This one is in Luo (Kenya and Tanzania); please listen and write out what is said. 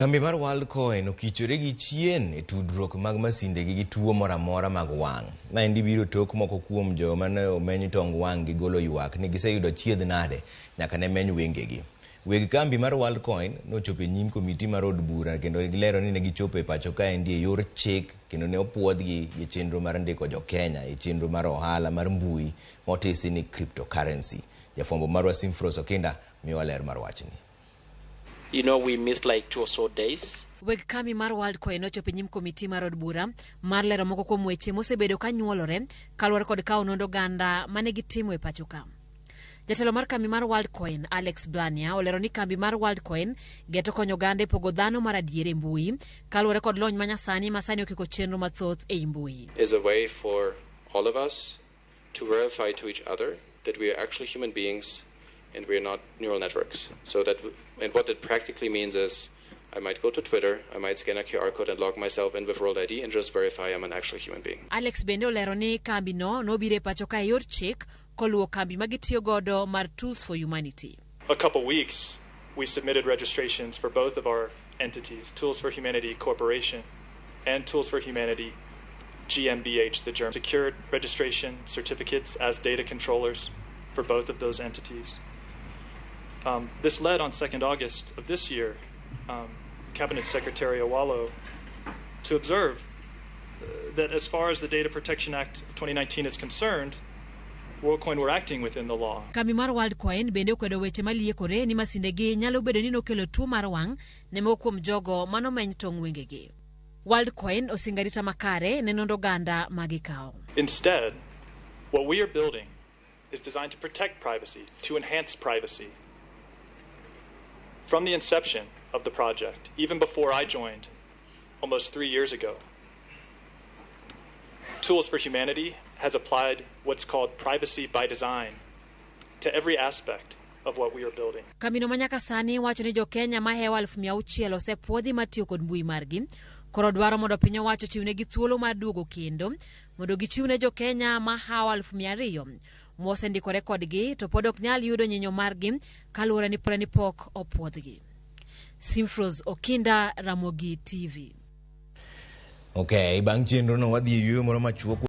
Kambi mar Worldcoin okichore gi chien e tudruok mag masindegi gi tuo moro amora mag wang'. Maendi biro tok moko kuom joma ne omeny tong wang' gi golo ywak ni giseyudo chiedh nade nyaka ne meny wengegi. Weg kambi mar Worldcoin nochopo e nyim komiti mar od bura kendo gilero ni ne gichopo e pacho kaendi e yor chik kendo ne opuodhgi e chenro mar ndiko jo Kenya e chenro mar ohala mar mbui motisi ni cryptocurrency. Jafwambo marwa Simfros Okinda miyowa ler mar wachni. We missed like 2 or so days. Weg kambi mar Worldcoin nochopo e nyim komiti mar od bura mar lero moko kuom weche mosebedo ka nyuolore kaluwore kod kawo nond oganda mane gitimo e pacho ka. Jatelo mar kambi mar Worldcoin, Alex Blania, olero ni kambi mar Worldcoin geto konyo oganda e pogo dhano mar adier e mbui kaluwore kod lony manyasani ma sani okiko chenro mathoth ei mbui. Is a way for all of us to verify to each other that we are actually human beings and we are not neural networks. And what that practically means is I might go to Twitter, I might scan a QR code and log myself in with World ID and just verify I'm an actual human being. Alex bende olero ni kambi no nobiro e pacho ka e yor chik koluwo kambi ma gitiyo godo mar Tools for Humanity. A couple weeks, we submitted registrations for both of our entities, Tools for Humanity Corporation and Tools for Humanity GmbH, the German, secured registration certificates as data controllers for both of those entities. This led on 2nd August of this year, Cabinet Secretary Owalo to observe that as far as the Data Protection Act of 2019 is concerned, WorldCoin were acting within the law. Kambi mar WorldCoin bende okwedo weche maliekore ni masindegi nyalo bedo ni nokelo tuo mar wang' ne moko kuom jogo manomeny tong' wengegi. WorldCoin osingo arita makare ne nond oganda ma gikawo. Instead, what we are building is designed to protect privacy, to enhance privacy. From the inception of the project, even before I joined almost 3 years ago, Tools for Humanity has applied what's called privacy by design to every aspect of what we are building. Kambino ma nyaka sani wacho ni jo-Kenya mahewo 600,000 osepuodhi matiyo kod mbui margi. Koro dwaro mondo piny owacho ochiwnegi thuolo mar duogo kendo mondo gichiw ne jo-Kenya mahawo 200,000 mosendikore kodgi to pod ok nyal yudo nyinyo margi kaluwore ni pok opuodhgi. Simfros Okinda, Ramogi TV. Okay, bang' chenro no wadhi e yueyo moro machuok.